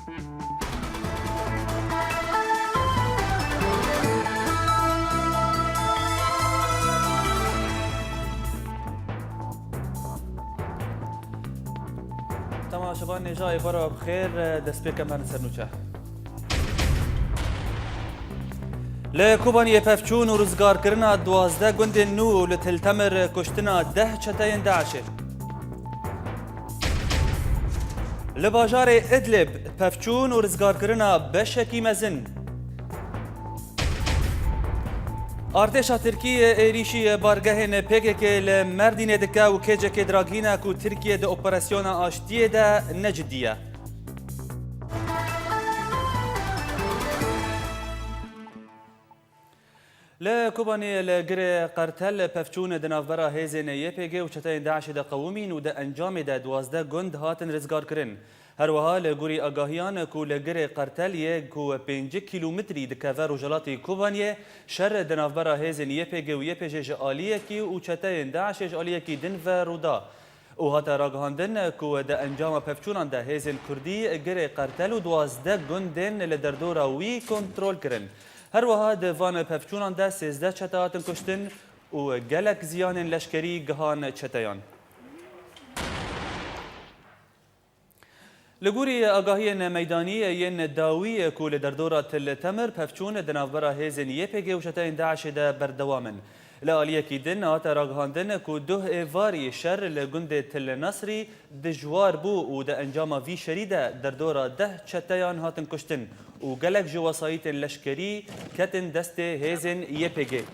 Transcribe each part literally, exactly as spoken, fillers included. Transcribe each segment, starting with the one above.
Temaşevan nêja êvara bi xêr, destpêk em herin ser nûçe. Li Kobaniyê pevçûn û rizgarkirina duwazdeh gundên nû û li Til Temir kuştina deh çeteyên DAIŞê. Li bajarê Idlib pevçûn û rizgarkirina beşekî mezin. Artêşa Tirkî êrîşî bargehên P K K li Merdînê dike û kêcekê diragîne ku Tirkiye di operasyona aştiyê de ne cidî ye. Li Kobaniyê li Girê Qertel pevçûn di navbera hêzên Y P G û çeteyên DAIŞê de qewimîn û di encamê de duwazdeh gund hatin rizgarkirin. Her wiha li gorî agahiyan ku li Girê Qertel yê ku pêncî kîlometrî dikeve rojhilatê Kobaniyê, şer di navbera hêzên Y P G û Y P G ji aliyekî û çeteyên DAIŞê ji aliyekî din ve rû da. Û hate ragihandin ku di encama pevçûnan de hêzên Kurdî Girê Qertel û duwazdeh gundên li derdora wî kontrol kirin. Her wiha di van pevçûnan de sêzdeh çete hatin kuştin û gelek ziyanên leşkerî gihan çeteyan. Li gorî agahiyên meydanî yên dawî ku li derdora Til Temir pevçûn di navbera hêzên Y P G û çeteyên DAIŞê de berdewam in. Li aliyekî din hate ragihandin ku duh êvarî şer li gundê Til Nesrî dijwar bû û di encama vî şerî de derdora deh çeteyan hatin kuştin û gelek ji wesayîtên leşkerî ketin destê hêzên Y P G.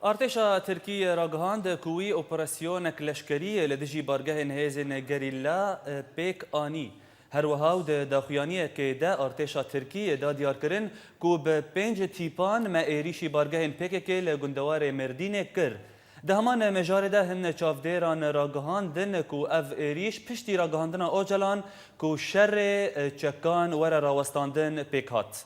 Artêşa Tirkî ragihand ku wî operasyonek leşkerî li dijî bargehên hêzên gerîla pêk anî. Her wiha û di daxuyaniyekê de artêşa Tirkî da diyar kirin ku bi pênc tîpan me êrîşî bargehên P K K li gundewarê Mêrdînê kir. Di heman mijarê de hin çavdêran ragihandin ku ev êrîş piştî ragihandina Ocalan ku şerê çekan were rawestandin pêk hat.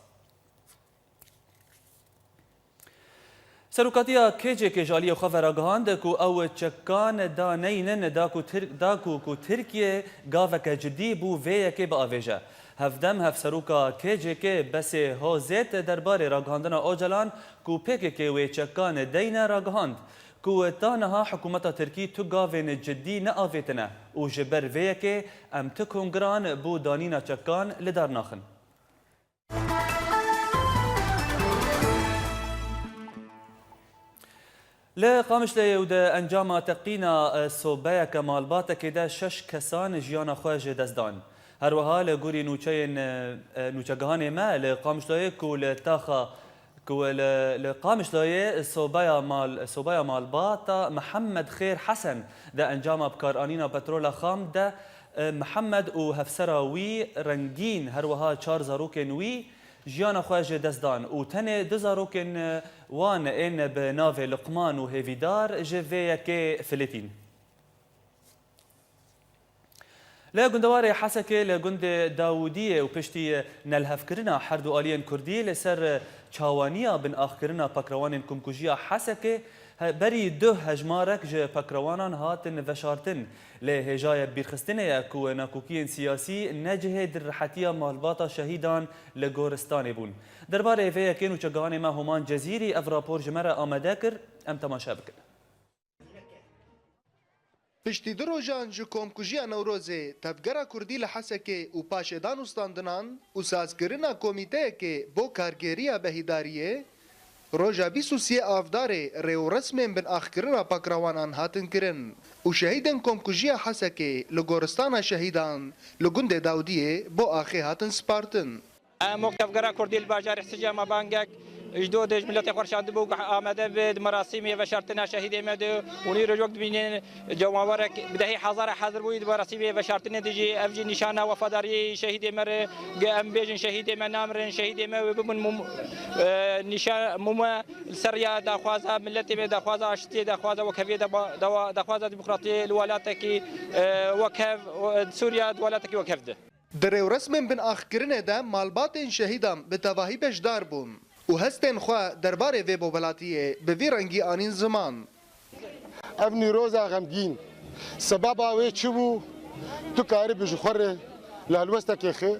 Serokatiya K C K ji aliyê xwe ve ragihand ku ew çekan da neynin, da ku Tir-, da ku, ku Tirkiye gaveke cidî bû vê yekê biavêje. Hevdem hevseroka K C K Besê Hozêt derbarê ragihandina Ocalan ku P K K wê çekan deyne ragihand ku ta niha hikûmeta Tirkî tu gavên cidî neavêtine û ji ber vê yekê em tu kongiran bo danîna çekan li dar naxin. Li Qamişloyê û di encama teqîna, e, sobeyeke malbatekê de şeş kesan jiyana xwe ji dest dan. Her wiha li gorî nûçeyên, e, e, nûçegihanê me li Qamişloyê ku li taxa, ku li, li Qamişloyê sobeya mal-, sobeya malbata Mihemed Xêr Hesen di encama bikaranîna petrola xam de, e, Mihemed û hevsera wî Rengîn, her wiha çar zarokên wî, jiyana xwe ji dest dan û tenê du zarokên wan ên bi navê Luqman û Hêvîdar ji vê yekê filitîn. Li gundewarê Hesekê li gundê Dawûdiyê û piştî nelhevkirina her du aliyên Kurdî li ser çawaniya binaxkirina pakrewanên komkujiya Hesekê, He-, berî duh hejmarek ji pakrewanan hatin veşartin. Lê hêjayê bîrxistinê ye ku nakokiyên siyasî ne cihê dirihetiya malbata şehîdan li goristanê bûn. Derbarê vê yekê nûçegihanê me Homan Cezîrî ev rapor ji me re amade kir, em temaşe bikin. Piştî du rojan ji komkujiya Newrozê, Tevgera Kurdî li Hesekê û paşê danûstandinan û sazkirina komîteyekê bo kargêriya behîdariyê, roja bîst û sê Avdarê rê û resmên binaxkirina pakrewanan hatin kirin û şehîdên komkujiya Hesekê li Goristana Şehîdan li gundê Dawdiyê bo axê hatin spartin. Em wek Tevgera Kurdî li bajarê Hesecê me bangek Ji do de ji miletê xwe şandibû ku amade bi di merasîmê veşartina şehîdê me de û nî rojok dibînin cemawerek bi dehî hezara hazir bûyî di merasîmê veşartinê de jî ev jî nîşana wefadariyê şehîdê me re ge em bêjin şehîdê me namirin, şehîdê me wê bibin mum, e, nîşan mume li ser ya daxwaza miletê me, daxwaza aştiyê, daxwaza wekheviyê, dawa-, dawa-, daxwaza demokratiyê li welatekî, e, wekhev, e, Sûriya di welatekî wekhev de. Di rêwresmên binaxkirinê de malbatên şehîdan bi tevahî beşdar bûn û hestên xwe derbarê vê bobelatiyê bi vî rengî anîn ziman. Ev Nîroza xemgîn, sebeba wê çi bû? Tu karibî ji xwe re li helwestekê xi.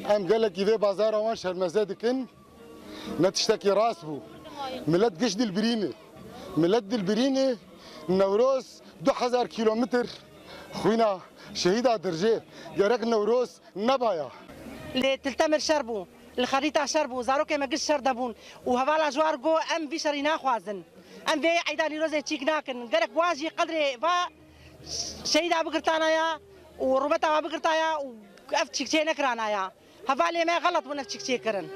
Em gelekî vê bazara wan şermeze dikin. Ne tiştekî rast bû. Milet giş dilbirîn e. Milet dilbirîn e. Newroz du hezar kîlometr xwîna şehîda dirjê. Gerek Newroz nebaya. Li Til Temir şer bû, li Xerîta şer bû, zarokê me giş şer de bûn û hevala ji war got, em vî şerî naxwazin. Em vê eyda Nîrozê çîk nakin. Gerek wa jî qedrê va şehîda bigirtana ya û rûmeta wa bigirta ya û ev çîkçê nekirana ya. Hevalê me xelet bûn ev çîkçê kirin.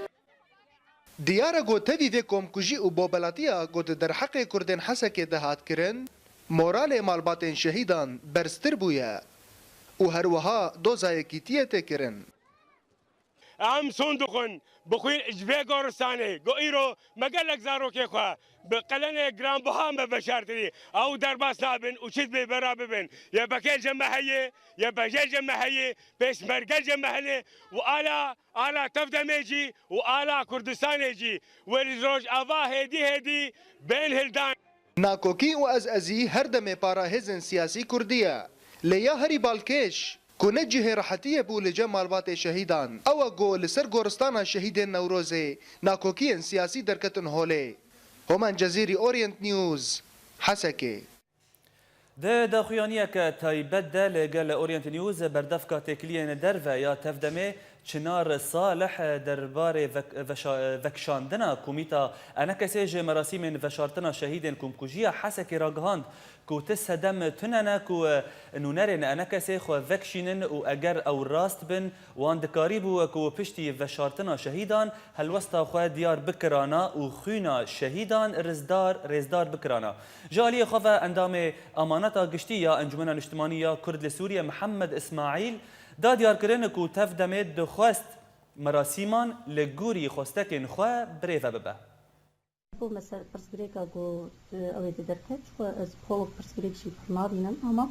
Diyar e ku tevî vê komkujî û bobelatiya ku di derheqê Kurdên Hesekê de hat kirin, moralê malbatên şehîdan berztir bûye û her wiha doza yekîtiyê tê kirin. Em son dixwin, bixwîn ji vê goristanê, ku îro me gelek zarokê xwe bi qelenê giranbiha me veşartirî, ew derbas nabin û çi dibê bera bibin. Y P G ji me heye, Y P G ji me heye, pêşmerge ji me hene û ala, ala Tevdemê jî û ala Kurdistanê jî wê li Rojava hêdî hêdî bên hildan. Nakokî û ezezî her demê para hêzên siyasî kurdî ye. Lê ya herî balkêş, ku ne cihê rehetiyê bû li cem malbatê şehîdan, ew e ku li ser goristana şehîdên Newrozê nakokiyên siyasî derketin holê. Homan Cezîrî, Orient News, Hesekê. Di daxuyaniyeke taybet de li gel Orient News berdevka têkiliyên derve ya Tevdemê Çinar Salih derbarê vek-, veşa-, vekişandina komîta Enekesê ji merasîmên veşartina şehîdên komkujiya Hesekê ragihand ku ti sedem tune ne ku nûnerên Enekesê xwe vekişînin û eger ew rast bin, wan dikarîbû ku piştî veşartina şehîdan helwesta xwe diyar bikirana û xwîna şehîdan rizdar, rêzdar bikirana. Ji aliyê xwe ve endamê Amaneta Giştî ya Encûmena Niştimanî ya Kurd li Sûriyê Mihemed Îsmaîl da diyarkirin ku Tevdemê dixwest merasîman li gorî xwestekên xwe birêve bibe. Bo me ser pirsgirêka ku, e, ew ê di derket, ji xwe ez xwe wek pirsgirêk jî pir nabînim, ama,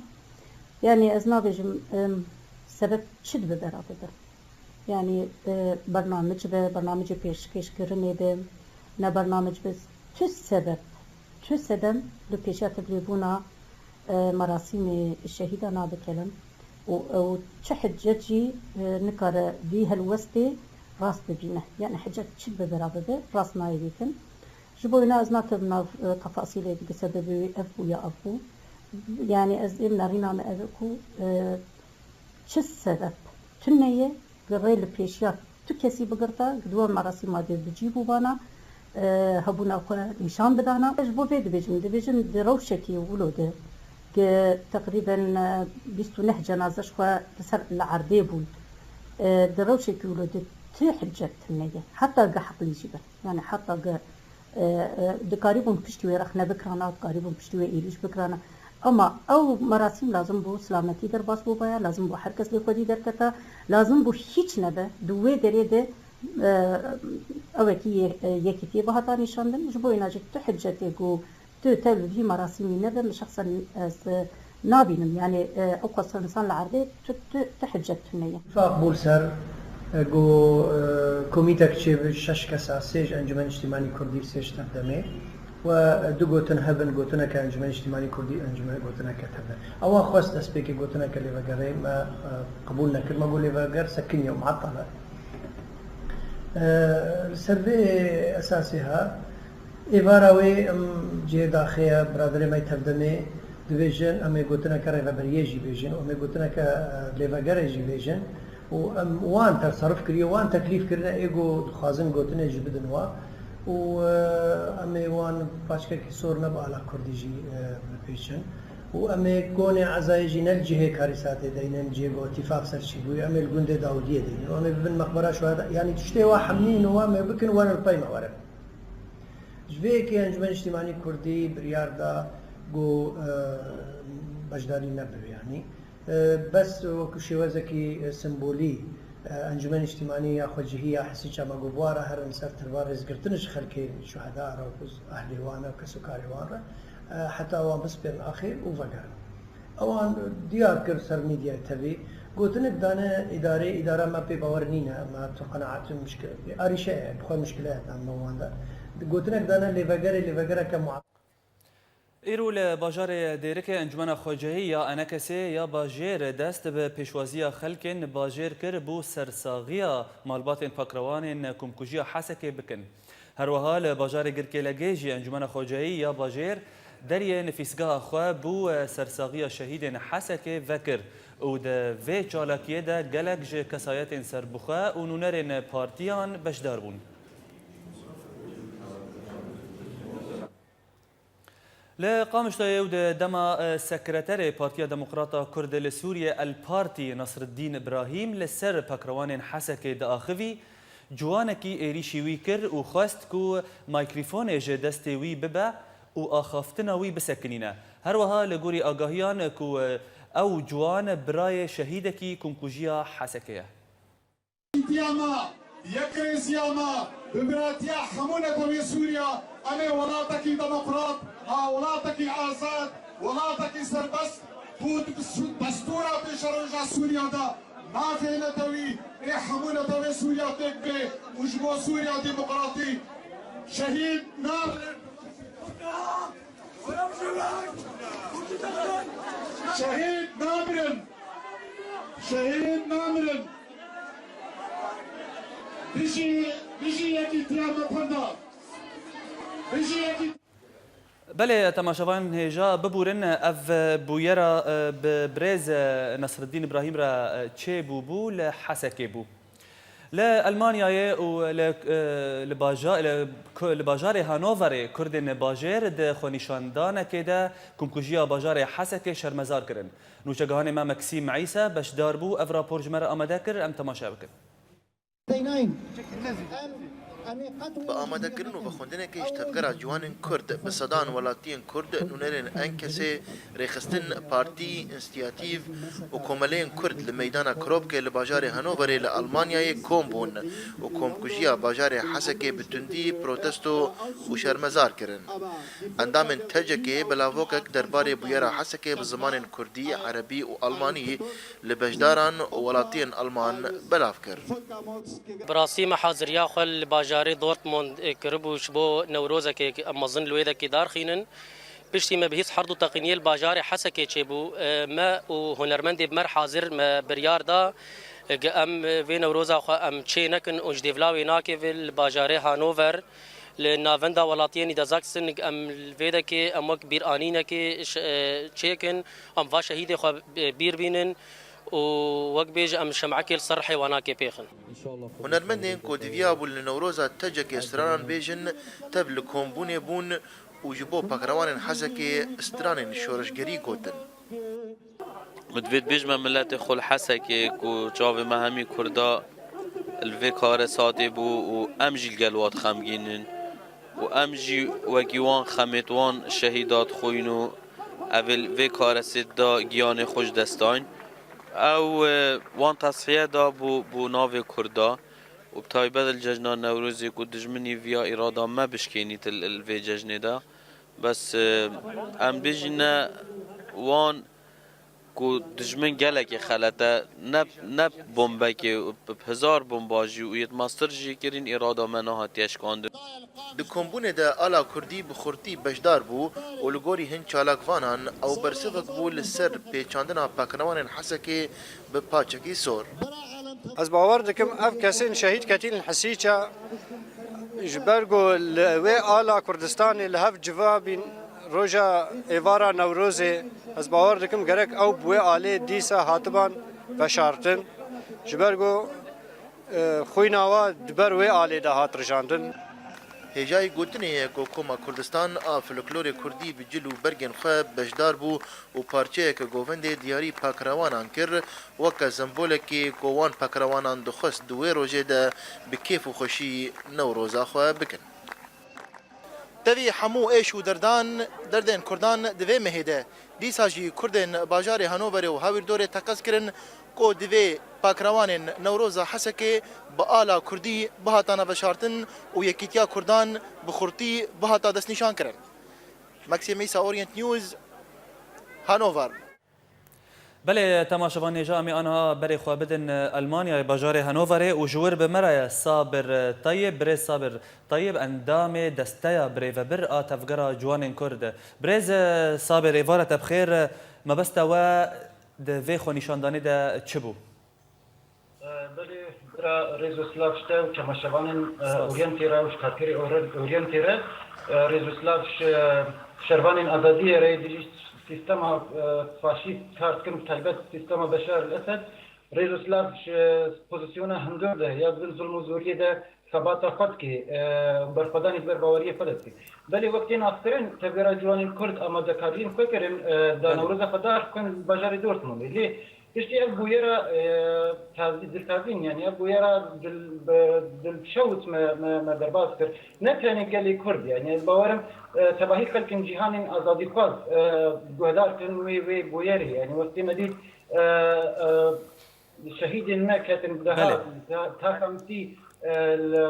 yanî ez nabêjim, em, sebeb çi dibe bera bibe. Yanî, e, bernamij be, bernamijê pêşkêşkirinê be, ne bernamij be, tu sebeb, tu sedem li pêşiya tevlêbûna, e, merasîmê şehîda nabe kelem û ew çi hicet jî, e, nikare vî helwestê rast bibîne. Yanî hicet çi dibe bera bibe, rast nayê dîtin. Ji bo wina ez nakevim nav, e, tefasîlê, di sebebê wî ev bû ya ev bû. Yanî ez ê nerîna me ev e ku, e, çi sebeb tune ye, gi rê li pêşiya tu kesî bigirta, gi duwa merasîma dê bi cî bû vana, e, hebûna xwe nîşan bidana. Ji bo vê dibêjim, dibêjim di rewşekî wilo de, gi teqrîben, e, bîst û neh cenaze ji xwe li ser li erdê bûn. E, di rewşekî wilo de tu hicet tune ye. Heta gi heqlî jî be. Yanî heta gi, e, e, dikarîbûn piştî wê rexne bikirana, dikarîbûn piştî wê êrîş bikirana. Ama ew merasîm lazim bû silametî derbas bûbaya, lazim bû her kes lê xwedî derketa, lazim bû hîç nebe di wê derê de, e, ewekî yê-, e, yekîtiyê bihata nîşandin. Ji bo wêna jî tu hicetê ku tu tev li vî merasîmî nebe, min şexsen ez, e, nabînim. Yanî, e, ew qasir insan li erdê tu, tu, tu hicet tune ye. Tifaq bû li ser, e, ku, e, komîtek çêbe şeş kesa, sê ji Encûmena Niştimanî Kurdî, sê ji Tevdemê. We, e, du gotin hebin, gotineke Encûmena Niştimanî Kurdî, encûmen, gotineke Tevdemê. Ewa xwest destpêkê gotineke lêvegerê me, e, qebûl nekir. Me got lêveger sekiniye û muettele. E, li ser vê esasê ha, êvara wê em cihê daxê ye, biraderê me yê Tevdemê dibêjin, em ê gotineke rêveberiyê jî bêjin û em ê gotineke, e, lêvegerê jî bêjin û em wan terserif kiriye, wan teklîf kirine, ê ku dixwazin gotinê jî bidin wa û, e, em ê wan paçkekî sor ne bi ala kurdî jî, e, bipêçin û em ê konê ezayê jî ne li cihê Karîsatê deynin, cihê ku îtîfaq ser çî bûye, em ê li gundê Dawidiyê deynin û em ê bibin mexbera şuheda, yanî tiştê wa hemî hino wa em ê bikin, werin li pey me werin. Ji vê yekê Encûmen Niştimanî Kurdî biryar da ku, e, beşdarî nebe, yanî, e, bes wekî şêwezekî, e, sembolî, e, Encûmen Niştimanî ya xwecihî ya Hesîça me ku bi wan re herin ser tirva rêzgirtin ji xelkê şuheda re û ehlê wan re û kesûkarê wan re, e, heta wan bispêrin axê û vegerin. Ewan diyar kir ser medyayê tevî, gotinek dane îdarê, îdara me pê bawer nîne, me tu qenaet û mişkil-, arîşe ye, bi xwe mişkile ye me wan de. Gotinek dane lêvegerê, lêvegereke muazzam. Îro li bajarê Dêrikê Encûmena Xwecehî ya Enekesê ya bajêr dest bi pêşwaziya xelkên bajêr kir bo sersaxiya malbatên pakrewanên komkujiya Hesekê bikin. Her wiha li bajarê Girkêlegê jî Encûmena Xwecehî ya bajêr deriyê nifîsgeha xwe bo sersaxiya şehîdên Hesekê vekir û di vê çalakiyê de gelek ji kesayetên serbixwe û nûnerên partiyan beşdar bûn. Li Qamişloyê û di dema, e, sekreterê Partiya Demokrata Kurd li Sûriyê El Partî Nasreddîn Îbrahîm li ser pakrewanên Hesekê diaxivî, ciwanekî êrîşî wî kir û xwest ku maykrofonê ji destê wî bibe û axaftina wî bisekinîne. Her wiha li gorî agahiyan ku, e, ew ciwan birayê şehîdekî komkujiya Hesekê ye. Yekîtiya me, yekrêziya me, bi biratiya hemû netewê Sûriya, em ê welatekî demokrat, a welatekî azad, welatekî serbest, ku di destûra pêşeroja Sûriya de mafê netewî ê hemû netewê Sûriya têk bê û ji bo Sûriya demokratî şehîd nabe. Şehîd namirin. Şehîd namirin. Bijî, bijî yekîtiya me kurda. Bijî yekî- Belê, temaşevan hêja bibûrin, ev bûyera, e, bi birêz, e, Nasreddîn Îbrahîm re, e, çêbûbû, li Hesekê bû. Li Elmanyayê û li, e, li baja-, li ku-, li bajarê Hanoverê Kurdên bajêr di xwenîşandanekê de komkujiya bajarê Hesekê şermezar kirin. Nûçegihanê me Meksîm Îsa beşdar bû, ev rapor ji me re amade kir, em temaşe bikin. Bi amadekirin û vexwendinekê ji tevgera ciwanên Kurd, bi sedan welatiyên Kurd, nûnerên Enkesê, rêxistin, partî, înstiyatîv û komeleyên Kurd li meydana Kropkê li bajarê Hanoverê li Almanyayê kom bûn û komkujiya bajarê Hesekê bi tundî protesto û şermezar kirin. Endamên T C K'ê belavokek derbarê bûyera Hesekê bi zimanên Kurdî, Erebî û Almanî li beşdaran û welatiyên Alman belav kir. Bi rastî me haziriya xwe li bajarê Dortmund, e, kiribû ji bo Newrozekê em mezin li wê dekê darxînin. Piştî me bi hîs herd û teqîniyê li bajarê Hesekê çêbû, e, me û hunermendê bi me re hazir me biryar da, e, ge em, e, vê Newroza xwe em çê nekin û ji dêvla wê nake vê li bajarê Hanover, li navenda welatiyê Nîdersaksîn em li vê dekê em wek bîranînekê ş-, e, çêkin, em va şehîdê xwe, e, bîr bînin û wek bêje em şemekê li ser rihê wanakê pêxin. Hunermendên ku diviyabû li Newroza T C K'ê stranan bêjin, tev li kombûnê bûn û ji bo pakrewanên Hesekê stranên şoreşgerî gotin. Min divê dibêjime miletê xwe li Hesekê ku çavê me hemî Kurda li vê karesatê bû û em jî li gel wan xemgîn in û em jî wekî wan xemêt wan şehîda dixwîn û ev ê li vê karesê da giyanê xwe ji dest dayîn. Ew, e, wan teshiye da bo, bo navê Kurda û bi taybet li cejna Newrozê ku dijminî viya îrada me bişkênît li, li vê cejnê de. Bes, e, em bêjîne wan ku dijmin gelekî xelet e, ne, ne bombekê, bi hezar bomba jî û yê di mestir jî kirîn, îrada me nehatiye şikandin. Di kombûnê de ala Kurdî bi xurtî beşdar bû û li gorî hin çalakvanan ew bersivek bû li ser pêçandina pakrewanên Hesekê bi paçekî sor. Ez bawer dikim ev kesên şehîd ketîn li Hesîça, ji ber ku li wê ala Kurdistanê li hev civa bîn roja êvara Newrozê, ez bawer dikim gerek ew bi wê alê dîsa hatiban veşartin. Ji ber ku, e, xwîna wa di ber wê alê de hat rijandin. Hêjayî gotinê ye ku Koma Kurdistan a folklorê Kurdî bi cil û bergên xwe beşdar bû û parçeyeke govendê diyarî pakrewanan kir, weke sembolekê ku wan pakrewanan dixwest di wê rojê de bi kêf û xweşî Newroza xwe bikin. T Tevî hemû êş û derdan, derdên Kurdan di vê mehê de, dîsa jî Kurdên bajarê Hanoverê û hawîrdorê teqez kirin ku divê pakrewanên Newroza Hesekê bi ala Kurdî bihatana veşartin û yekîtiya Kurdan bi xurtî bihata destnîşankirin. Maxim Îsa, Orient News, Hanover. Belê, temaşevan, nêja em ê aniha berê xwe bidin, e, Elmanyayê, bajarê Hanoverê û ji wir bi me re ye Sabir, e, Tayyib. Birêz Sabir Tayyib, endamê Desteya Birêvebir a Tevgera Ciwanên Kurd. Birêz, e, Sabir, êvara te bi xêr, e, mebesta we di vê xwenîşandanê de çi bû? E, belê, bira Rêzo Slav ji te û temaşevanên, e, Spas. Oriyentê re û ji karkerê Ori-, Oriyentê re, e, Rêzo Slav ji şervanên azadiyê re, dijî sîstema, e, faşîst kar dikin, bi taybet sîstema Beşar el-Esed. Rêzo Slav ji pozisyona hundir de ya di bin zulm û zoriyê de xebata xwe dike, e, berxwedanê di ber baweriyê xwe de dike. Belê, wek tên askirin, Tevgera Ciwanên Kurd amadekariyên xwe kirin, e, da Belê. Newroza xwe dar xwin bajarê Dortmundê. Lê piştî ev bûyera, e, tazî-, diltazîn, yanî ev bûyera dil-, bi-, dilşewit me, me, me derbas kir. Ne tenê gelê Kurd, yanî ez bawerim, e, tevahî xelkên cîhanên azadîxwaz, e, guhdar kirin wê, wê bûyerê. Yanî wextê me dît, e, e, şehîdên me ketin daha Belê. ta-, taxa mitî, e, li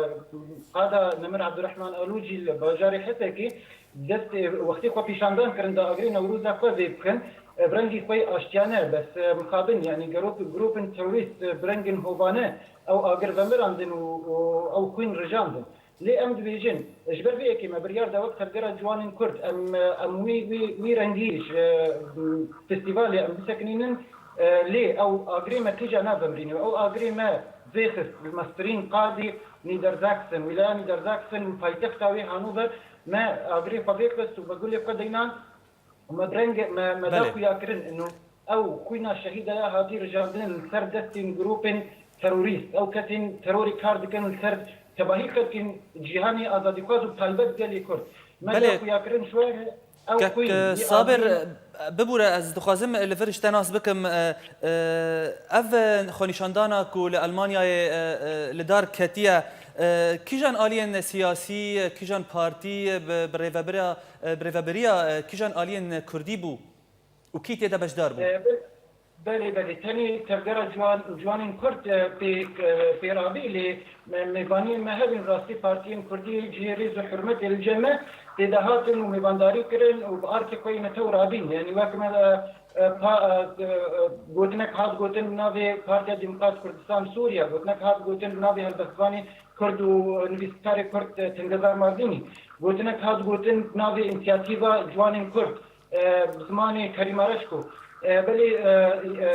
qada Nemir Abdurrahman Alûcî li bajarê Hesekê dest, e, wextê xwe pîşandan kirin da agirê Newroza xwe vê bixin, e, bi rengî xwe yê aştiyane, bes, e, mixabin, yanî gerok-, grûpên terorîst, e, bi rengên hovane ew agir vemirandin û, û ew xwîn rijandin. Lê em dibêjin, ji ber vê yekê me biryar da wek Tevgera Ciwanên Kurd, em, em wî, wî, wî rengî ji, e, festîvalê em bisekinînin, e, lê ew agirê me kîja navemrîne. Ew agirê me vêxist li mestirîn qadî Niedersachsen, wîlaya Niedersachsen û paytexta wê Hanover, me agirê xwe vêxist û me gulê xwe deynan. Me bi rengê, me, me da Belê. xuyakirin, ino ew xwîna şehîda ya hatî rijandin li ser destên grûpên terorîst. Ew kesên terorî kar dikin li ser tevahî xelkên cîhanê azadîxwaz û taybet gelê Kurd. Me Belê. da xuyakirin ji we re ew Kek, xwîn, e, yê Sabir, agirê e, bibûre, ez dixwazim, e, li vir ji te nas bikim. E, e, ev, e, xwenîşandana ku li Elmanyayê, e, e, li dar ketiye, e, kîjan aliyên siyasî, e, kîjan partî, e, bi, bi rêvebira e, birêvebiriya, e, kîjan aliyên kurdî bû û kî tê de beşdar bû? E, be-, belê, belê. Tenê Tevgera Ciwan-, Ciwanên Kurd, e, pê, e, pê rabî, lê me-, mêvaniyên me hebin, rastî partiyên kurdî cihê rêz û hurmetê li cem me tê de hatin û mêvandarî kirin û bi arkê xwe yê me tew rabîn. Yanî wek me, e, e, pa-, e, e, gotinek hat gotin bi navê Partiya Demokrat Kurdistan Sûriye, gotinek hat gotin bi navê helbestvanê Kurd û nivîskarê Kurd, e, Tengezar Mardînî, gotinek hat gotin bi navê Însiyatîfa Ciwanên Kurd, e, bi zimanê Kerîma Reşko. E, belê, e, e,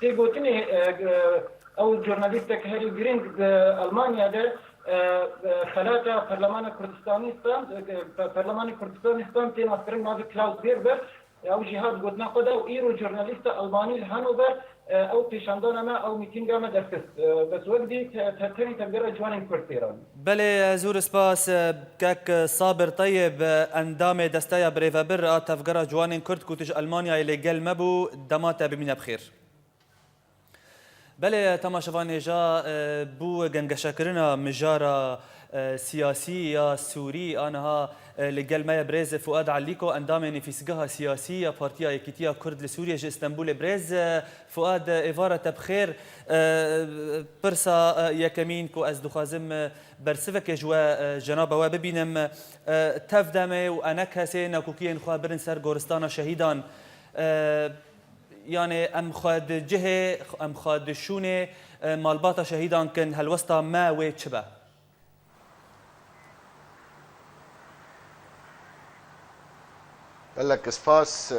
tê gotinê, e, e, ew jurnalîstek herî girîng di Elmanya de, e, e, xelata Perlemana Kurdistanî stand, e, Perlemanê Kurdistanî stand tê naskirin navê Klaus Gerber. Ew jî hat gotina xwe de û îro jurnalîsta Elmanî li Hanover, e, ew pêşandana me, ew mîtînga me derxist. E, bes wek dî te-, te-, tenê Tevgera Ciwanên Kurd tê re. Belê, zûr spas, e, kek Sabir Tayyib, e, endamê Desteya Birêvebir a Tevgera Ciwanên Kurd ku tu ji Elmanyayê lê gel me bû, dema te bimîne bi xêr. Belê, temaşevan hêja, e, bû gengeşekirina mijara, e, siyasî ya Sûrî, aniha, e, li gel me ye birêz Fuad Elîko, endamê nivîsgeha siyasî ya Partiya Yekîtiya Kurd li Sûriyê ji Stenbolê. Birêz, e, Fuad, e, êvara te bi xêr. E, pirsa, e, yekemîn ku ez dixwazim, e, bersivekê ji we, e, cenaba we bibînim, e, tev demê û enekesê nakokiyên xwe birin ser goristana şehîdan. E, Yanê em xwe di cihê, em xwe di şûnê, e, malbata şehîdan kin, helwesta me wê çi be? Gelek spas, e,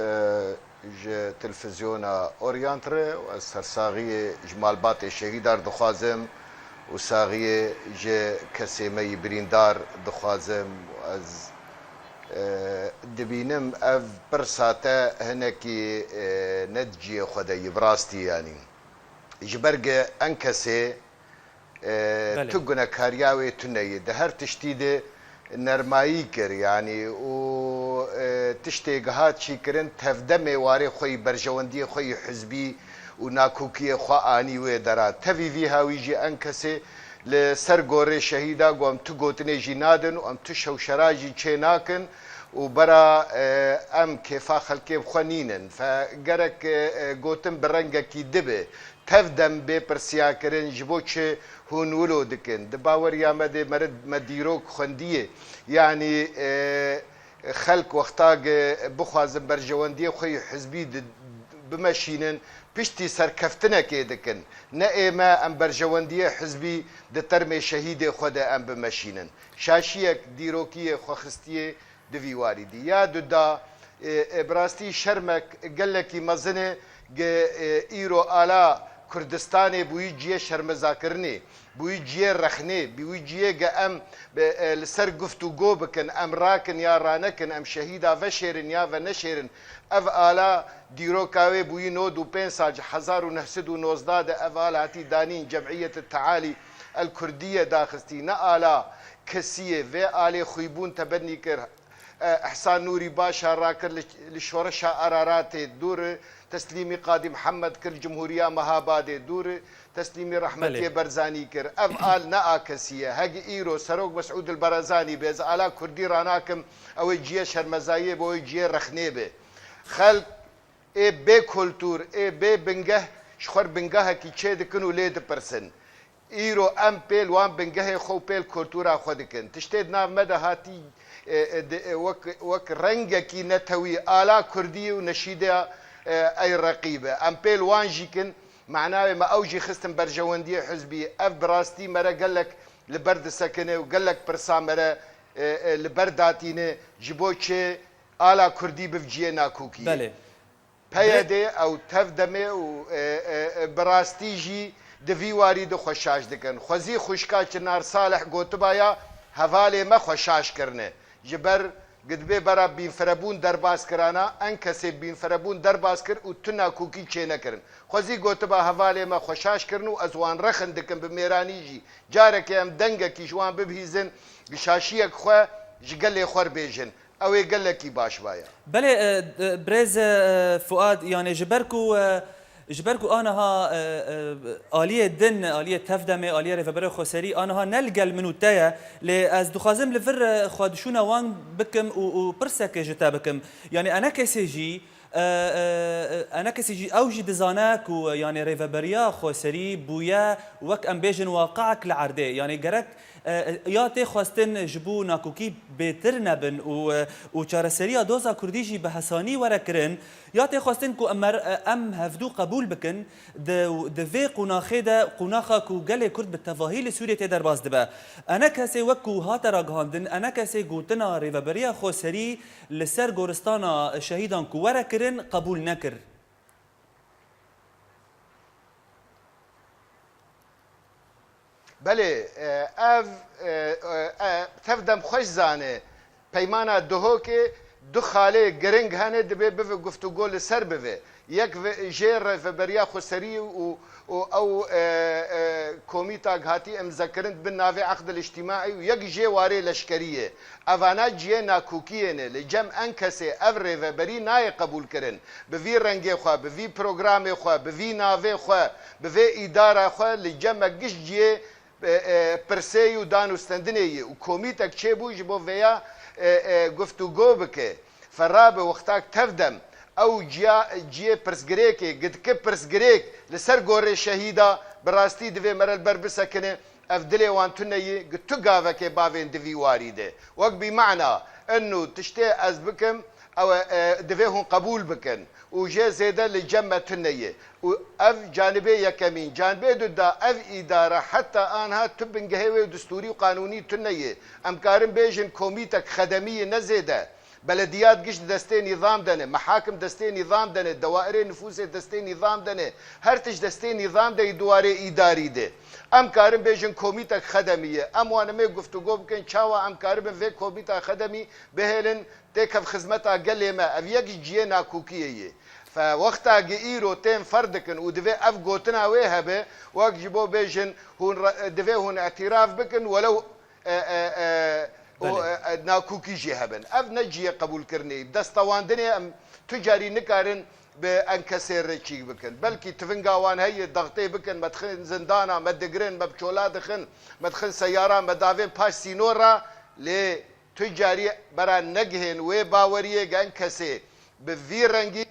ji televîzyona Orient re û ez sersaxiyê ji malbatê şehîdar dixwazim û saxiyê ji kesê me yî birîndar dixwazim. Ez E, dibînim ev pirsa te hinekî, e, ne di cihê xwe de yî, bi rastî, yanî. Ji ber ge en kesê, e, Belê. tu gunekariya wê tune yî. Di her tiştî de nermayî kir, yanî, û, e, tiştê gihat çî kirin, tevdemê warê xwe yî, berjewendiyê xwe yî hizbî û nakokiyê xwe anî wê dera. Tevî vî hawî jî en kesê Li ser gorê şehîda ku em tu gotinê jî nadin û em tu şewşera jî çê nakin û bera, e, em kêfa xelkê bi xwe nînin. Fe gerek, e, e, gotin bi rengekî dibe. Tev dem bê pirsiya kirin, ji bo çi hûn wilo dikin? Di baweriya me de meriv me dîrok xwendiyê. Yanî, e, xelk wexta ge bixwazin berjewendiyê xwe yê hizbî di-, bimeşînin, piştî serkeftinekê dikin. Ne ê me em berjewendiyê hizbî di termê şehîdê xwe de em bimeşînin. Şaşiyek dîrokiyê xwe xistiyê di vî warî dî. Ya duda, e, e, bi rastî şermek gelekî mezin e, ge, e, îro ala Kurdistanê bûyî ciyê şermezakirinê. Bi wî ciyê rexnê, bi wî ciyê ge em, e, e, li ser guftûgo bikin, em rakin ya ranekin, em şehîda veşêrin ya veneşêrin. Ev ala dîroka wê bûyî nod û pênc sal, ji hezar û neh sed û nozdeh de ev al hatî danîn Cemiyet Tealî El Kurdiye daxistî. Ne ala kesiyê, vê alê xwîbûn tebennî kir. E, Ehsan Nûrî Başa rakir li, li şoreşa Araratê dûr, teslîmî Qadî Mihemed kir li Cumhuriya Mehabadê dûr, teslîmî rehmetiyê Belê. Berzanî kir. Ev al ne a kesî ye. Hegi îro Serok Mesûd il Barazanî be, ez ala Kurdî ranakim, ew ê ciyê şermezayiyê be, ew ê ciyê rexnê be. Xelk ê bê kultûr, ê bê bingeh ji xwe bingehekî çê dikin û lê dipirsin. Îro em pêl wan bingehê xwe û pêl kultûra xwe dikin. Tiştê di nav me de hatî, e, e, di, e, wek, wek rengekî netewî ala kurdî û neşîdeya, e, ey reqîb e. Em pêl wan jî kin, manayê me ew jî xistin berjewendiyê hizbî. Ev bi rastî me re gelek li ber disekine û gelek pirsa me re, e, e, li ber datîne ji bo çi ala kurdî bivciyê nakokiyê. Belê. P Y D ew tev demê û, e, e, e, bi rastî jî di vî warî de xwe şaş dikin. Xwezî xwişka Çinar Salih gotiba ya hevalê me xwe şaş kirine. Ji ber gidibê bera bînfirebûn derbas kirana, en kesê bînfirebûn derbas kir û tu nakokî çênekirin. Xwezî gotiba hevalê me xwe şaş kirin û ez wan rexin dikim bi mêranî jî. Careke em dengekî ji wan bibihîzin, bi şaşiyek xwe ji gelê xwe re bêjin. Ew ê gelekî baş baye. Belê, e, e, birêz, e, Fuad, yani ji ber ku, e, ji ber ku aniha, e, e, aliyê din, aliyê tevdemê, aliyê rêveberê xweserî aniha ne li gel min û te ye, lê ez dixwazim li vir, e, xwedişûna wan bikim û, û pirsekê ji te bikim. Yani enekesê jî, e, e, e, enekesê jî ew jî dizane ku, yani rêveberiya xweserî bûye wek em bêjin waqiek li erdê. Yani gerek E, ya tê xwestin ji bo nakokî bêtir nebin û, e, û çareseriya doza kurdî jî bi hesanî were kirin, ya tê xwestin ku em, em hevdû qebûl bikin, di, di vê qonaxê de, qonaxa ku gelê Kurd bi tevahî li Sûriyê tê derbas dibe. Enekesê wek ku hate ragihandin, enekesê gotina Rêveberiya Xweserî li ser goristana şehîdan ku were kirin, qebûl nekir. Belê, e, ev, e, e, e, tev dem xweş zane. Peymana Duhokê du xalê giring hene, dibê bive guftûgo li ser bive. Yek ve-, jê Rêveberiya Xweserî û, û ew, e, e, komîta gihatî imzekirin bin navê Eqdil Îctîmaî û yek jê warê leşkerî ye. Evana ciyê nakokiyê ne. Li cem en kesê ev rêveberî nayê qebûlkirin. Bi vî rengê xwe, bi vî programê xwe, bi vî navê xwe, bi vê îdara xwe li cem me giş ciyê, e, e, pirsê yî û dan û stendinê yî û komîtek çêbû ji bo vêya, e, e, guftûgo bike. Ferabe wextak tev dem ew ciya, ciyê pirsgirêkê, gidike pirsgirêk li ser gorê şehîda bi rastî divê mere li ber bisekine. Ev dilê wan tune yî, gi tu gavekê bavên di vî warî de. Wek bîmana, eno tiştê ez bikim, ew e, e, divê hûn qebûl bikin. Û jê zêde li cem me tune ye. Û ev canibê yekemîn. Canibê duda, ev îdare heta anha tu bingehê wê distûrî û qanûnî tune ye. Em karin bêjin komîtek xedemî ye, ne zêde. Belediyat giş di destê nîzam de ne, mehakim destê nîzam de ne, dewairê nifûsê destê nîzam de ne, her tişt destê nîzam de yî di warê îdarî de. Em karin bêjin komîtek xedemî ye. Em wan em ê guftûgo bikin, çawa em karibin vê komîta xedemî bihêlin têkev xizmeta gelê me. Ev yek ji ciyê nakokiyê ye. Fe wexta gi îro tên ferq dikin û divê ev gotina wê hebe, wek ji bo bêjin hûn re-, divê hûn îtiraf bikin, welew e, e, e, û, Belê. e, e, nakokî jî hebin. Ev ne cihê qebûlkirinê ye. Destewandinê em tu carî nikarin bi enkesê re çîk bikin. Belkî tivinga wan heye, dextê bikin, me dixin zindana, me digirin, me bi çola dixin, me dixin seyara, me davên paş sînor re, lê tu carî bera negihên wê baweriyê ge enkesê bi vî rengî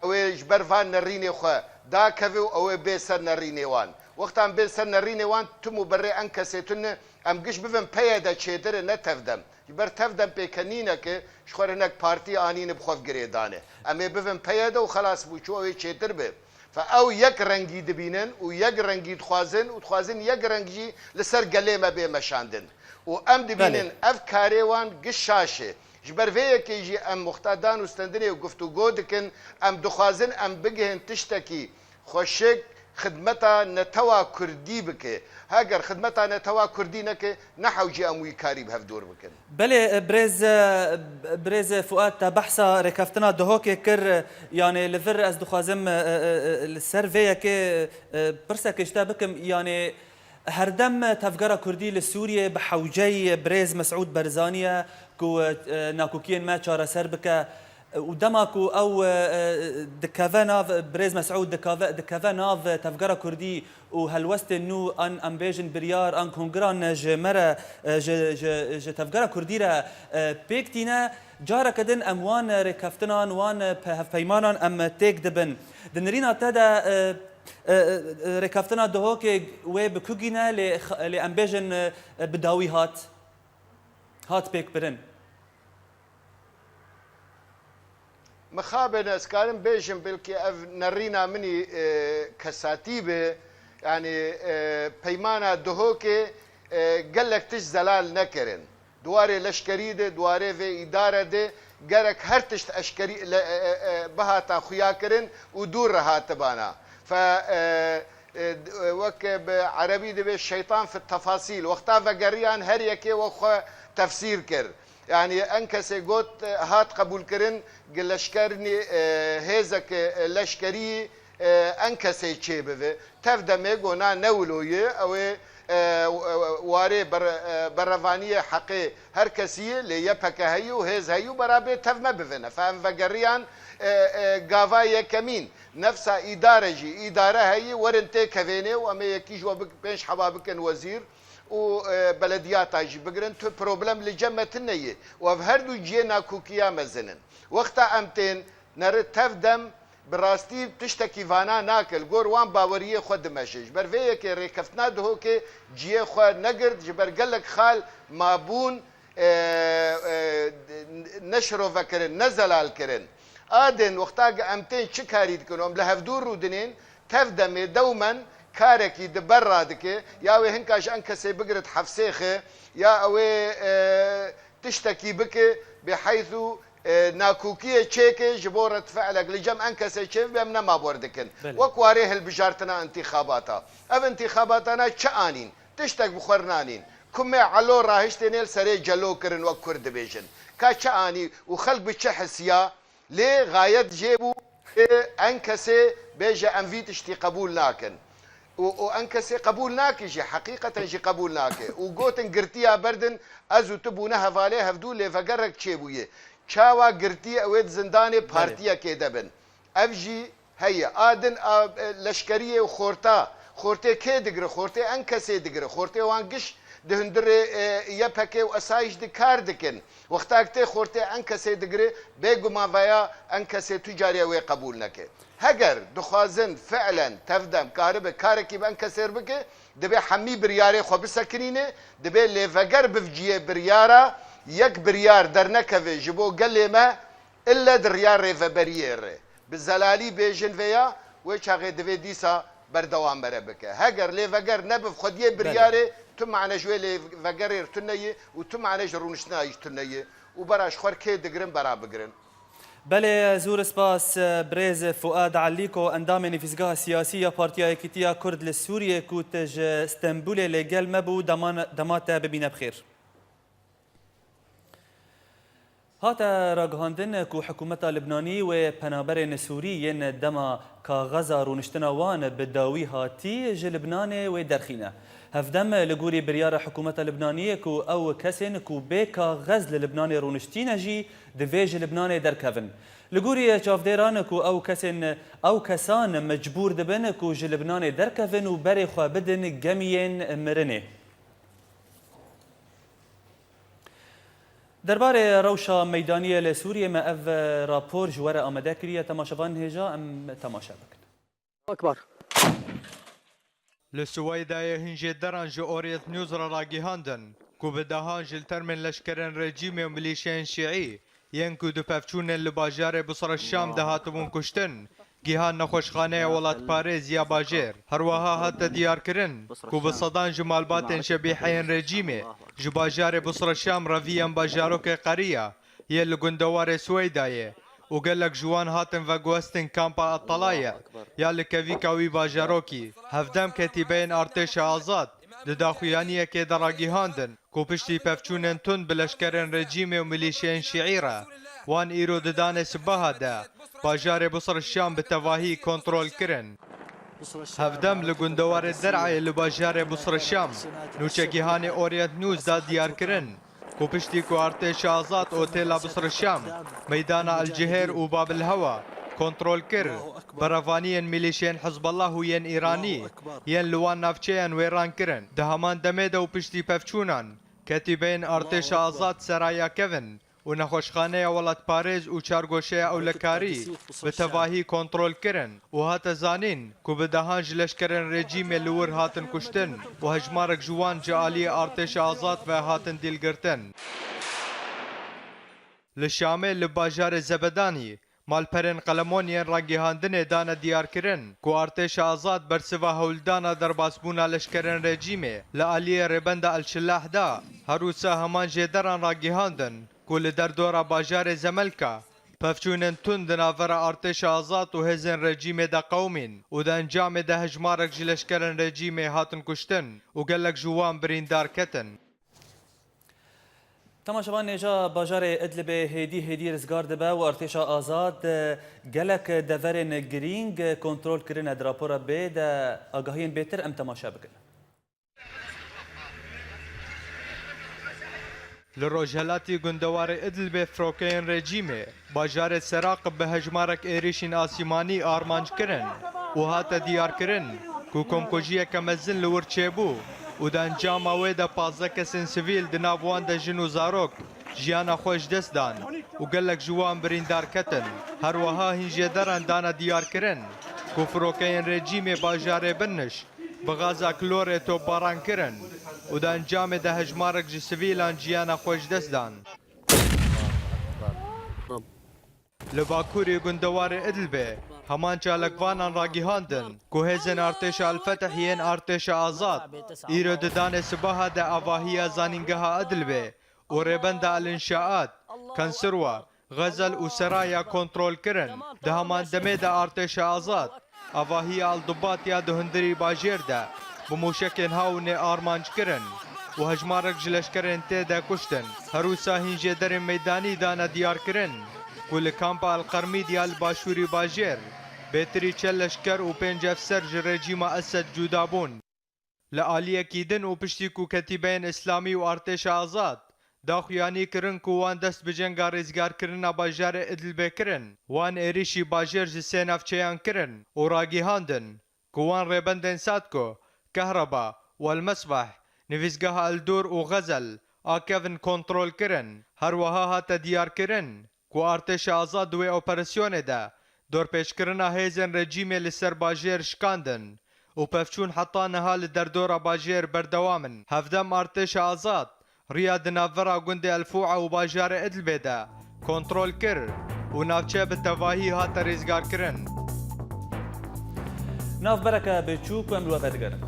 ew ê ji ber van nerînê xwe dakeve û ew ê bê ser nerînê wan. Wexta em bên ser nerînê wan, tim û berê enkesê tune, em giş bivin peyê de çêtir e, ne tevdem. Ji ber tevdem pêkenîneke ji xwe re hinek partî anîne bi xwe girê dane. Em ê bivin peyê de û xelas bû, çû ew ê çêtir be. Fe ew yek rengî dibînin û yek rengî dixwazin û dixwazin yek reng jî li ser gelê me bê meşandin. Û em dibînin Belê. ev karê wan giş şaş e. Ji ber vê yekê jî em wexta dan û stendinê û guftûgo dikin, em dixwazin em bigihên tiştekî xweşik xidmeta netewa kurdî bike. Heger xidmeta netewa kurdî neke, ne hewcî em wî karî bi hevdor bikin. Belê, e, birêz, e, birêz Fuat, te behsa rêkeftina Duhokê kir, e, yanê li vir ez dixwazim, e, e, e, li ser vê yekê, e, pirsekê ji te bikim, yanê herdem tevgera kurdî li Sûriyê bi hewceyî birêz Mesûd Barzanî ye ku, e, nakokiyên me çareser bike. Û dema ku ew, e, e, dikeve nav, birêz Mesûd dikave-, dikeve nav tevgera kurdî û helwestên nû an, em bêjin, biryar an kongiran ji me re, e, ji, ji, ji tevgera kurdî re, e, pêk tîne, careke din em wan rêkeftinan, wan pe-, hevpeymanan em têk dibin. Di nirîna te de, e, e, e, rêkeftina Duhokê wê bi ku gîne, lê x-, lê em bêjin, e, bi dawî hat, hat pêkbirin. Mixabin ez karim bêjim, belkî ev nerîna min î, e, kesatî be. Yanî, e, peymana Duhokê, e, gelek tişt zelal nekirin. Di warê leşkerî de, di warê vê îdare de gerek her tişt eşkerî, le-, e, e, e, bihata xuya kirin û dûr re hatibana. Fe, e, e, d-, e, wek bi erebî dibê şeytan fit tefasîl. Wexta vegeriyan her yekê we xwe tefsîr kir. Yanî enkesê got, e, hat qebûlkirin, gi leşkernî, e, hêzeke, e, leşkerî, e, enkesê çêbive. Tev demê go na ne wilo ye, ew ê, e, w-, e, warê ber-, e, berevaniyê heqê her kesî ye, lê Y P G heyî û hêz heyî û bera bê tev me bivine. Fe em vegeriyan, e, e, gava yekemîn. Nefsa îdare jî, îdare heyî, werin têkevênê û em ê yekî ji we bik-, pênc heba bikin wezîr û, e, belediyata jî bigirin. Tu problem li cem me tune ye û ev her du cihê nakokiya mezin in. Wexta em tên neri tev dem, bi rastî tiştekî vana nake, li gor wan baweriyê xwe dimeşe. Ji ber vê yekê rêkeftina Duhokê cihê xwe negirt, ji ber gelek xal mabûn, e, e, ne şirove kirin, ne zelal kirin. A din wexta ki em tên çi karî dikin û em li hevdû rûdinên, tev demê dewmen karekî di ber radike, ya wê hinka ji enkesê bigirit hefsêxe, ya ew ê, e, tiştekî bike, biheythu, e, nakokiyê çêke ji bo redfe'lek li cem enkesê çêbibe, em nema ber dikin. Belê. Wek warê hilbijartina întîxabata. Ev întîxabatana çi anîn? Tiştek bi xwe nanîn. Kumê Elo rahiştêne li serê Celo kirin, wek Kurd dibêjin. Ka çi anî û xelk bi çi hisiya? Lê xayet jê bû ê enkesê bêje, em vî tiştî qebûl nakin. Û, û enkesê qebûl nake jî, heqîqeten jî qebûl nake. Û gotin girtiya berdin, ez û tu bûne hevalê hevdû lêvegerek çêbûye. Çawa girtî ew ê di zindanê Belê. partiyekê de bin? Ev jî heye. A din a, e, leşkeriyê û xorta. Xortê kê digire? Xortê enkesê digire. Xortê wan giş di hundirê, e, Y P G û esayîş de kar dikin. Wexta ki tê xortê enkesê digire, bêguman veya enkesê tu carî wê qebûl neke. Heger dixwazin fi'len tevdem karibe karekî bi enkesê re bike, dibê hemî biryarê xwe bisekinîne, dibê lêveger bivciyê biryara, yek biryar dernekeve ji bo gelê me, ille di riya rêveberiyê re. Bi zelalî bêjin vêya, wê çaxê divê dîsa berdewam mere bike. Heger lêveger nebiv xwediyê Belê. biryarê, tu mane ji wê lêvegerê re tune ye û tu mane ji rûniştina jî tune ye û bera ji xwe re kê digirin, bera bigirin. Belê, zûr spas, birêz Fuad Alîko, endamê Nivîsgeha Siyasî ya Partiya Yekîtiya Kurd li Sûriyê ku tu ji Stenbulê lê gel me bû, dema, dema te bibîne bi xêr. Hate ragihandin ku hikûmeta Libnanî wê penaberên Sûrî yên dema kaxeza rûniştina wan bi dawî hatî ji Libnanê wê derxîne. Hevdem li gorî biryara hikûmeta Libnanî ku ew kesên ku bê kaxez li Libnanê rûniştîne jî divê ji Libnanê derkevin. Li gorî çavdêran ku ew kesên, ew kesan mecbûr dibin ku ji Libnanê derkevin û berê xwe bidin gemiyên mirinê. Derbarê rewşa meydaniyê li Sûriyê me ev rapor ji we re amade kiriye. Temaşevan hêja em temaşe bikin. Ekber. Li Siweydayê hin jêderan ji Orient News re ragihandin ku bi dehan ji li termên leşkerên rejîmê û milîşeyên şîî yên ku di pevçûnên li bajarê Busra Şam de hatibûn kuştin, gihan nexweşxaneya welatparêz ya bajêr. Her wiha hate diyarkirin ku bi sedan ji malbatên şebîheyên rejîmê ji bajarê Busra Şam reviyên bajarokê Qeriya yê li gundewarê Siweydayê û gelek ji wan hatin veguhestin kampa Etalaya ya li kevîka wî bajarokî. Hevdem ketîbeyên artêşa azad di daxuyaniyekê de ragihandin ku piştî pevçûnên tund bi leşkerên rejîmê û milîşeyên şîî re, wan îro di danê sibaha de bajarê Busra Şam bi tevahî kontrol kirin. Hevdem li gundewarê Der'ayê li bajarê Busra Şam nûçegihanê Orient News da diyar kirin ku piştî ku artêşa azad otêla Busra Şam, meydana El Cihêr û Babil Hewa kontrol kir, berevaniyên milîşeyên Hizbullah û yên Îranî yên li wan navçeyan wêran kirin. Di heman demê de û piştî pevçûnan, ketîbeyên artêşa azad seraya kevin û nexweşxaneya welatparêz û çargoşeya ewlekarî bi tevahî kontrol kirin û hate zanîn ku bi dehan ji leşkerên rejîmê li wir hatin kuştin û hejmarek ji wan ji aliyê artêşa azad ve hatin dîlgirtin. Li Şamê li bajarê Zebedanî malperên qelemoniyên ragihandinê dane diyarkirin ku artêşa azad bersiva hewldana derbasbûna leşkerên rejîmê li aliyê rêbenda El Şilah da. Her wisa heman jêderan ragihandin ku li derdora bajarê Zemelka pevçûnên tund di navbera artêşa azad û hêzên rejîmê de qewimîn û di encamê de hejmarek ji leşkerên rejîmê hatin kuştin û gelek ji wan birîndar ketin. Temaşevan, hêja bajarê Idlibê hêdî hêdî rizgar dibe û artêşa azad, e, gelek deverên girîng kontrol kirine. Di rapora bê de agahiyên bêtir em temaşe bikin. Li rojhelatî gundewarê Idlibê firokeyên rejîmê bajarê Seraqib bi hejmarek êrîşên asîmanî armanc kirin û hate diyarkirin ku komkujiyeke mezin li wir çêbû û di encama wê de pazdeh kesên sivîl, di nav wan de jin û zarok, jiyana xwe ji dest dan û gelek ji wan birîndar ketin. Her wiha hîn jêderan dane diyarkirin ku firokeyên rejîmê bajarê Binniş bi gaza klorê topbaran kirin û di encamê de hejmarek ji sivîlan jiyana xwe ji dest dan. Li bakurê gundewarê Idlibê heman çalakvanan ragihandin ku hêzên artêşa El-Fetih yên artêşa azad îro di danê sibaha de avahiya zanîngeha Idlibê û rêbenda El-Înşaat, Kensirwa, Xezel û Seraya kontrol kirin. Di heman demê de artêşa azad avahiya El-Dubat ya di hundirî bajêr de bi mûşekên hawinê armanc kirin û hejmarek ji leşkerên tê de kuştin. Her wisa hîn jêderên meydanî dane diyarkirin ku li kampa El-Qermîd ya li başûrî bajêr bêtirî çel leşker û pênc efser ji rejîma Esed cuda bûn. Li aliyekî din û piştî ku Ketîbeyên Îslamî û Artêşa Azad daxuyanî kirin ku wan dest bi cenga rêzgarkirina bajarê Idlibê kirin, wan êrîşî bajêr ji sê navçeyan kirin û ragihandin ku wan rêbendên Sadko, Kehreba û El-Mesbeh, nivîsgeha El-Dûr û Xezel akevin kontrol kirin. Her wiha hate diyarkirin ku artêşa azad di wê operasyonê de dorpêçkirina hêzên rejîmê li ser bajêr şikandin û pevçûn heta niha li derdora bajêr berdewam in. Hevdem artêşa azad riya di navbera gundê El Fûa û bajarê Idlibê de kontrol kir û navçe bi tevahî hate rêzgarkirin. Navbereke biçûk em li we vedigerin.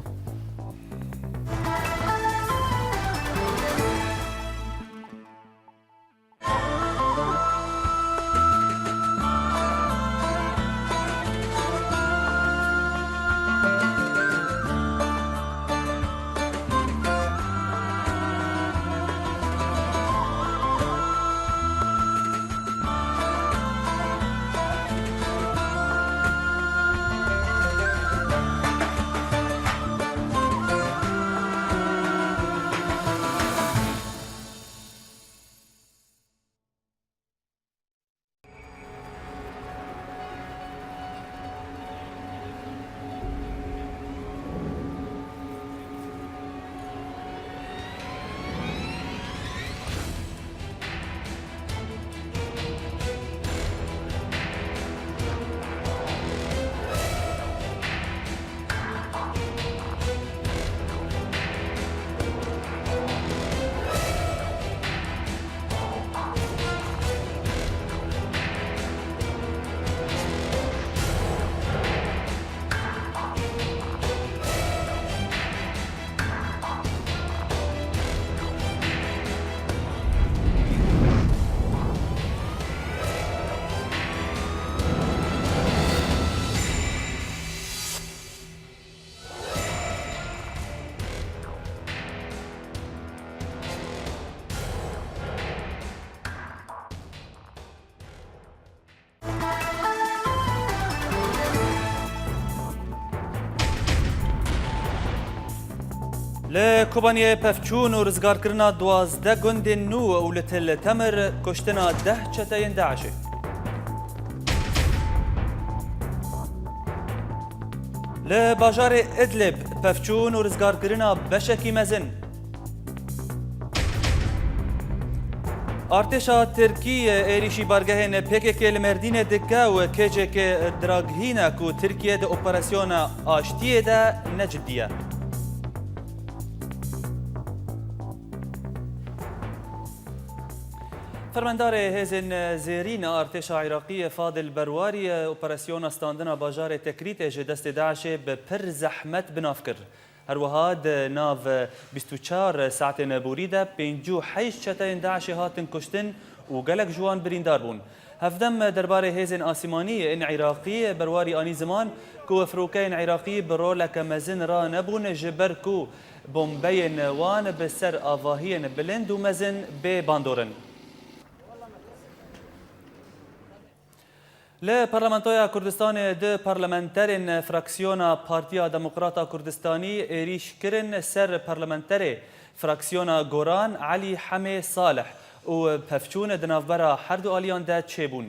Li Kobaniyê pevçûn û rizgarkirina duwazdeh gundên nû û li Til Temir kuştina deh çeteyên DAIŞê. Li bajarê Idlib pevçûn û rizgarkirina beşekî mezin. Artêşa Tirkî êrîşî bargehên P K K li Mêrdînê dike û K C K diraghîne ku Tirkiye di operasyona aştiyê de ne cidî ye. Fermandarê Hêzên Zêrîn a Artêşa Iraqî Fadil Berwarî operasyona standina bajarê Tekrîtê ji destê DAIŞê bi pir zehmet bi nav kir. Her wiha di nav bîst û çar saetên borî de pêncî û heşt çeteyên DAIŞê hatin kuştin û gelek ji wan birîndar bûn. Hevdem derbarê hêzên asîmanî ên Iraqî Berwarî anî ziman ku firokeyên Iraqî bi roleke mezin ranebûn, ji ber ku bombeyên wan bi ser avahiyên bilind û mezin bê bandor in. Li Parlamentoya Kurdistanê du parlamenterên fraksiyona Partiya Demokrata Kurdistanî êrîş kirin ser parlamenterê fraksiyona Goran Elî Hemê Salih û pevçûn di navbera her du aliyan de çêbûn.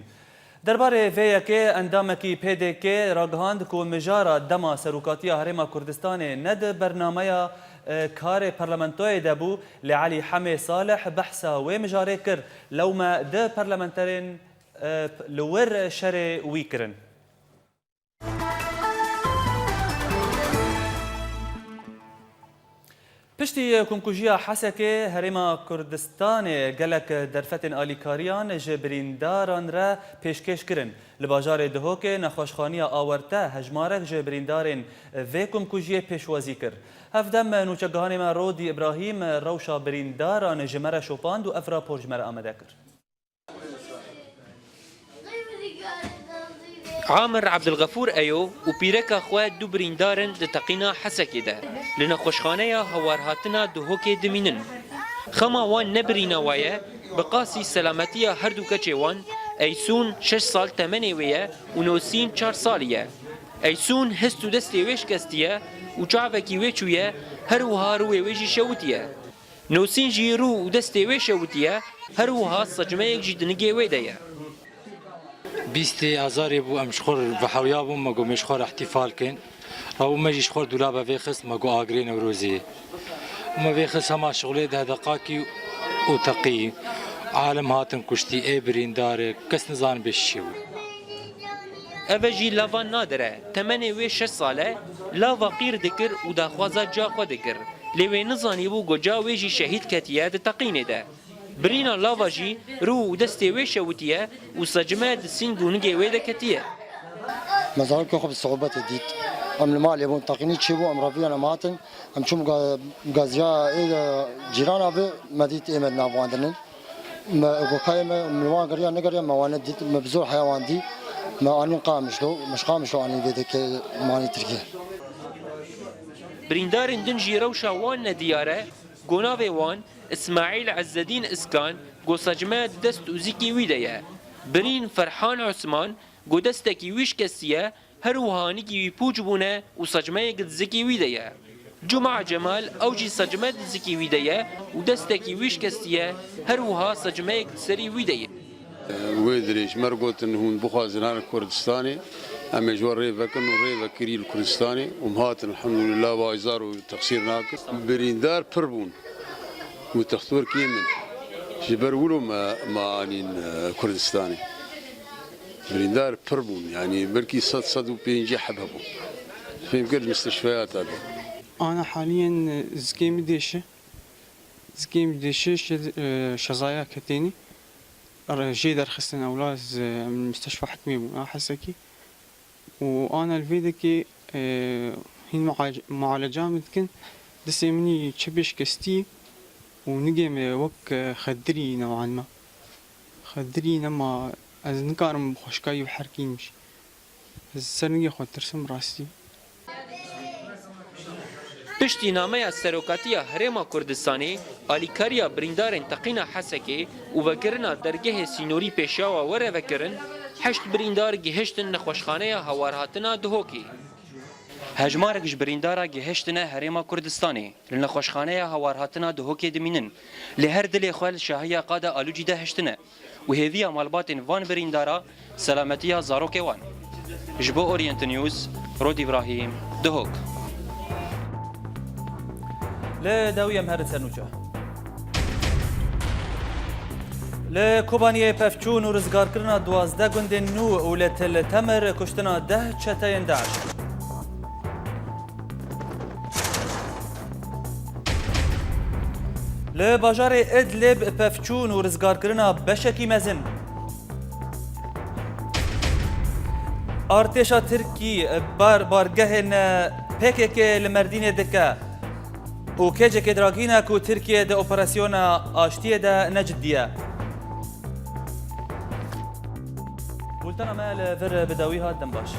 Derbarê vê yekê endamekî P D K ragihand ku mijara dema serokatiya Herêma Kurdistanê ne di bernameya, e, karê parlamentoyê de bû, lê Elî Hemê Salih behsa wê mijarê kir, lewma du parlamenterên, e, li wir şerê wî kirin. Piştî komkujiya Hesekê, Herêma Kurdistanê gelek derfetên alîkariyan ji birîndaran re pêşkêş kirin. Li bajarê Duhokê nexweşxaniya awarte hejmarek ji birîndarên vê komkujiyê pêşwazî kir. Hevdem nûçegihanê me Rodî Îbrahîm rewşa birîndaran ji me re şopand û ev rapor ji me re amade kir. Amir Ebdilxefûr Eyo û pîreka xwe du birîndar in di teqîna Hesekê de li nexweşxaneya Hewarhatina Duhokê dimînin. Xema wan ne birîna wa ye, bi qasî selametiya her du keçê wan, Eysûn şeş sal temenê wê ye û Nosîn çar salî ye. Eysûn hest û destê wê şikestiye û çavekî wê çûye, her wiha rûyê wê jî şewitiye. Nosîn jî rû û destê wê şewitiye, her wiha secmeyek jî di nigê wê de ye. Bîstê Azarê bû, em ji xwe ve hewiya bûn, me got, me ji xwe re îhtîfal kin. Rabû me jî ji xwe re dûlabe vêxist, me got, agirê Newrozê ye. Me vêxist hema şixulê deh deqakî û teqî. Alem hatin kuştî, ê birîndar e, kes nizane bê çi bû. Eve jî lava Nadir e, temenê wê şeş sal e, lava qîr dikir û daxwaza ca xwe dikir. Lê wê nizanîbû ku ca wê jî şehîd ketiye di teqînê de. Birîna lava jî rû û destê wê şewitiye û secme di sîng û nigê wê de ketiye. Me zarokê xwe bi siûbetê dît. Em li malê bûn, teqînî çêbû, em reviyan em hatin. Em çûn ga-, gaziya ê de cîrana bi, me dît ê me di nav wan de nin. Me gokayê me, me wan geriya negeriya, me wan nedît, me bi zor heya wan dî. Me anîn Qamişlo, me ji Qamişlo anîn vê deke me anîn Tirkiye. Birîndarên din jî rewşa wan nediyar e, go navê wan Îsmaîl Ezzedîn Iskan, go secme di dest û zikî wî de ye. Birîn Ferhan Osman, go destekî wî şikestiye, her wiha nigî wî pûç bûne û secmeyek di zikî wî de ye. Cuma Cemal, ew jî secme di zikî wî de ye û destekî wî şikestiye, her wiha secmeyek di serî wî de ye. Wê dirê ji me re gotin, hûn bixwazin herin Kurdistanê, em ê ji we rê vekin û rê vekirî li Kurdistanê û em hatin, elhamdulillah, wayzar û texsîr nakin. Birîndar pir bûn. Mutextor kêm in. Ji ber wilo me, me anîn, e, Kurdistanê. Birîndar pir bûn, yanî belkî sed, sed û pêncî heb hebû. Fêm kir di mistişfeya te de. Ana haliyen, e, zikê min dêşe. Zikê min dêşe şe-, e, şezaya Ketênî. Re-, jê derxistin ewla ez, e, mistişfa hikmê bûn a Hesekî. Û ana li vê dekê, e, hîn muac-, mualeca min dikin. Destê min î çepê şikestî û nigê min wek, e, xedirî newan me. Xedirî nema ez nikarim bi xweşkayî biherkînim jî. Ez ser nigê xwe ditirsim rastî. Piştî nameya Serokatiya Herêma Kurdistanê, alîkariya birîndarên teqîna Hesekê û vekirina dergehê sînorî pêşiya wa were vekirin, heşt birîndar gihiştin nexweşxaneya Hewarhatina Duhokê. Hejmarek ji birîndara gihiştine Herêma Kurdistanê. Li nexweşxaneya Hawarhatina Duhokê dimînin. Lê her dilê xwe li şahiya qada Alûcî de hiştine û hêviya malbatên van birîndara selametiya zarokê wan. Ji bo Orient News, Rod Îbrahîm, Duhok. Li dawiyê em herin ser nûçe. Li Kobaniyê pevçûn û rizgarkirina duwazdeh gundên nû û li Til Temir kuştina deh çeteyên DAIŞ. Li bajarê Idlib pevçûn û rizgarkirina beşekî mezin. Artêşa Tirkî bar bargehên P K K li Merdînê dike û kêcekê diragîne ku Tirkiye di operasyona aştiyê de ne cidî ye. Bultena me li vir bi dawî hat, dem baş.